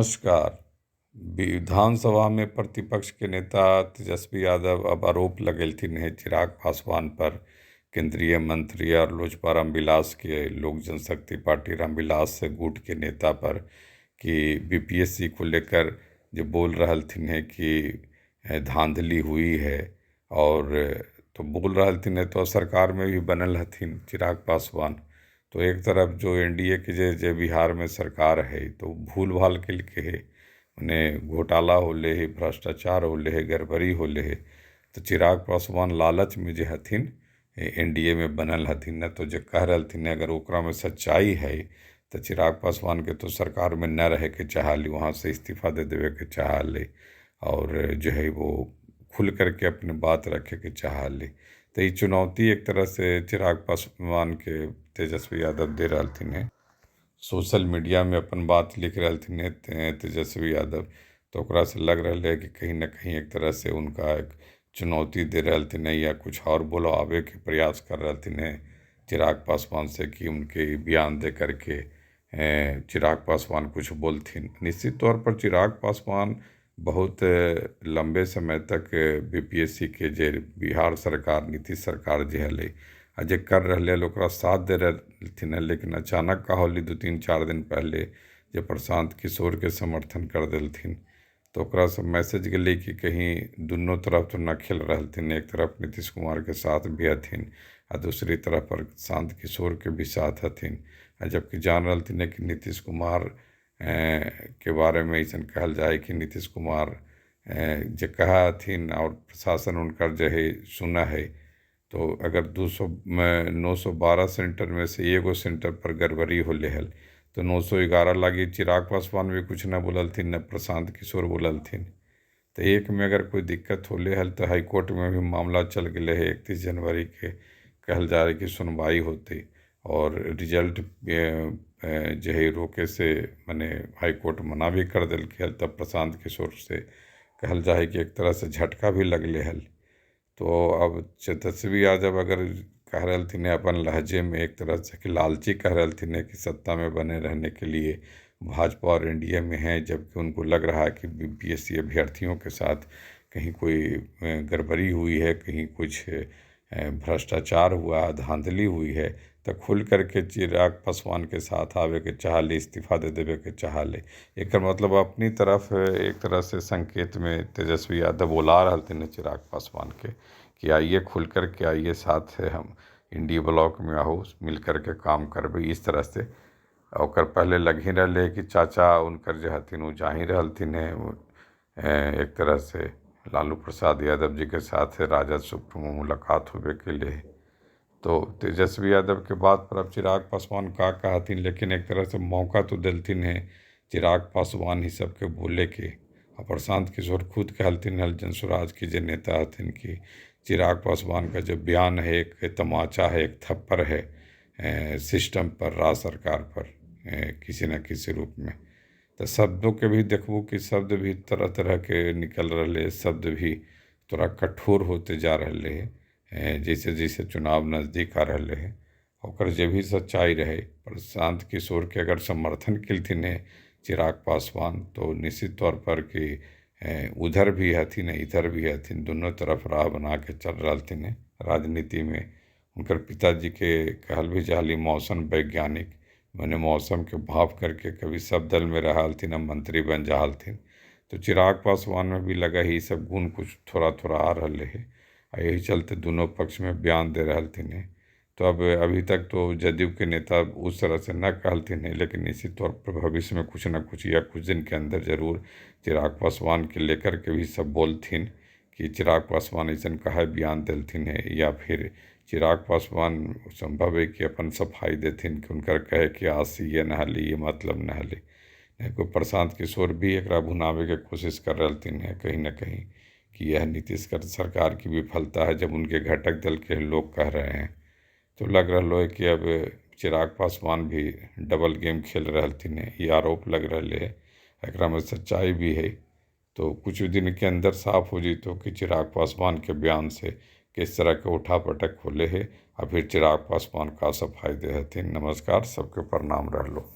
नमस्कार। विधानसभा में प्रतिपक्ष के नेता तेजस्वी यादव अब आरोप लगेलथिन है चिराग पासवान पर, केंद्रीय मंत्री और लोजपा रामविलास के लोक जनशक्ति पार्टी रामविलास से गुट के नेता पर कि बीपीएससी को लेकर जो बोल रहलथिन है कि धांधली हुई है। और तो बोल रहलथिन है तो सरकार में भी बनल हथिन चिराग पासवान। तो एक तरफ जो एनडीए के जे जे बिहार में सरकार है तो भूल भाल के है, मने घोटाला होले है, भ्रष्टाचार होले है, गड़बड़ी होले है। तो चिराग पासवान लालच में जे हथिन एनडीए में बनल हथिन न, तो जे कह रहलथिन अगर ओकरा में सच्चाई है तो चिराग पासवान के तो सरकार में न रहे के चाहली, वहाँ से इस्तीफा दे देवे के चाहली और जो है वो खुल करके अपने बात रखे के चाहली। तो ये चुनौती एक तरह से चिराग पासवान के तेजस्वी यादव दे रहलथिन है। सोशल मीडिया में अपन बात लिख रहलथिन है तेजस्वी यादव, तो ओकरा से लग रहा है कि कहीं ना कहीं एक तरह से उनका एक चुनौती दे रहलथिन है या कुछ और बुलवावे के प्रयास कर रहलथिन है चिराग पासवान से कि उनके बयान दे करके चिराग पासवान कुछ बोलथिन। निश्चित तौर पर चिराग पासवान बहुत लंबे समय तक बीपीएससी के जे बिहार सरकार नीतीश सरकार जे हलै आ जे कर रहलै हल ओकरा साथ दे रहलथिन हँ, लेकिन अचानक का होलै 2-3-4 दिन पहले जे प्रशांत किशोर के समर्थन कर देलथिन तो ओकरा से मैसेज गेलै कि कहीं दुनू तरफ तो न खेल रहलथिन, एक तरफ नीतीश कुमार के साथ भी हथिन आ दूसरी तरफ प्रशांत किशोर के भी साथ हथिन। आ जबकि जान रहलथिन कि नीतीश कुमार के बारे में ऐसा कहल जाए कि नीतीश कुमार जे कहा हथिन और प्रशासन उनकर जो है सुना है, तो अगर 912 सेंटर में से एगो सेंटर पर गड़बड़ी होले हल तो 911 लागी चिराग पासवान भी कुछ न बोललथिन न प्रशांत किशोर बोललथिन। तो एक में अगर कोई दिक्कत होले हल तो हाईकोर्ट में भी मामला चल गए है। 31 जनवरी के कहल जा रहा कि सुनवाई होती और रिजल्ट जो है रोके से मने हाईकोर्ट मना भी कर दिल हल। तब प्रशांत किशोर से कहल जाए कि एक तरह से झटका भी लगले हल। तो अब तेजस्वी यादव अगर कह रहलथिन अपन लहजे में एक तरह से कि लालची कह रहलथिन कि सत्ता में बने रहने के लिए भाजपा और एनडीए में हैं, जबकि उनको लग रहा है कि बीपीएससी अभ्यर्थियों के साथ कहीं कोई गड़बड़ी हुई है, कहीं कुछ भ्रष्टाचार हुआ, धांधली हुई है, तो खुल करके चिराग पासवान के साथ आवे के चाहले, इस्तीफा दे देवे के चाहले। एक मतलब अपनी तरफ एक तरह से संकेत में तेजस्वी यादव बोला रहलथिन चिराग पासवान के कि आइए खुल करके आइए, साथ है हम इंडी ब्लॉक में आओ, मिल करके काम करबे इस तरह से। और पहले लग ही रहे कि चाचा उनकर जो हथिन वो जा ही रहलथिन है एक तरह से लालू प्रसाद यादव जी के साथ राजद सुप्रीमो मुलाकात होवे के लिए। तो तेजस्वी यादव के बात पर अब चिराग पासवान का कहथिन, लेकिन एक तरह से मौका तो दिलथिन है चिराग पासवान ही सबके बोले के। और प्रशांत किशोर खुद कहलथिन हल जनसुराज के जे नेता हथिन कि चिराग पासवान का जो बयान है एक तमाचा है, एक थप्पड़ है सिस्टम पर, राज्य सरकार पर किसी न किसी रूप में। तो शब्दों के भी देखबू कि शब्द भी तरह तरह के निकल रहे, शब्द भी थोड़ा कठोर होते जा रहे है जैसे जैसे चुनाव नज़दीक आ रहे है। ओकर जे भी सच्चाई रहे, प्रशांत किशोर के अगर समर्थन केलथिन है चिराग पासवान तो निश्चित तौर पर कि उधर भी हथिन इधर भी हथिन, दोनों तरफ राह बना के चल रहलथिन है राजनीति में। उनकर पिताजी के कहल भी जाली मौसम वैज्ञानिक, मैंने मौसम के भाप करके कभी सब दल में रहलथिन, अब मंत्री बन जालथिन। तो चिराग पासवान में भी लगा ही सब गुण कुछ थोड़ा थोड़ा आ रहे है, यही चलते दोनों पक्ष में बयान दे रहलथिन है। तो अब अभी तक तो जदयू के नेता उस तरह से न कहलथिन है, लेकिन निश्चित तौर पर भविष्य में कुछ ना कुछ या कुछ दिन के अंदर जरूर चिराग पासवान के लेकर के भी सब बोलथिन कि चिराग पासवान ऐसा कहे बयान दिलथिन है, या फिर चिराग पासवान संभव है कि अपन सफाई देथिन कि उनकर कहे कि आज ये न हली, ये मतलब न हली। कोई प्रशांत किशोर भी एकरा भुनावे के कोशिश कर रहलथिन है कहीं ना कहीं कि यह नीतीश सरकार की विफलता है, जब उनके घटक दल के लोग कह रहे हैं। तो लग रहा है कि अब चिराग पासवान भी डबल गेम खेल रहलथिन है, ये आरोप लग रहा है, एकरा में सच्चाई भी है। तो कुछ दिन के अंदर साफ हो जीतो कि चिराग पासवान के बयान से किस तरह के उठा पटक होले है और फिर चिराग पासवान का सफाई दे हथिन। नमस्कार, सबके प्रणाम रहलो।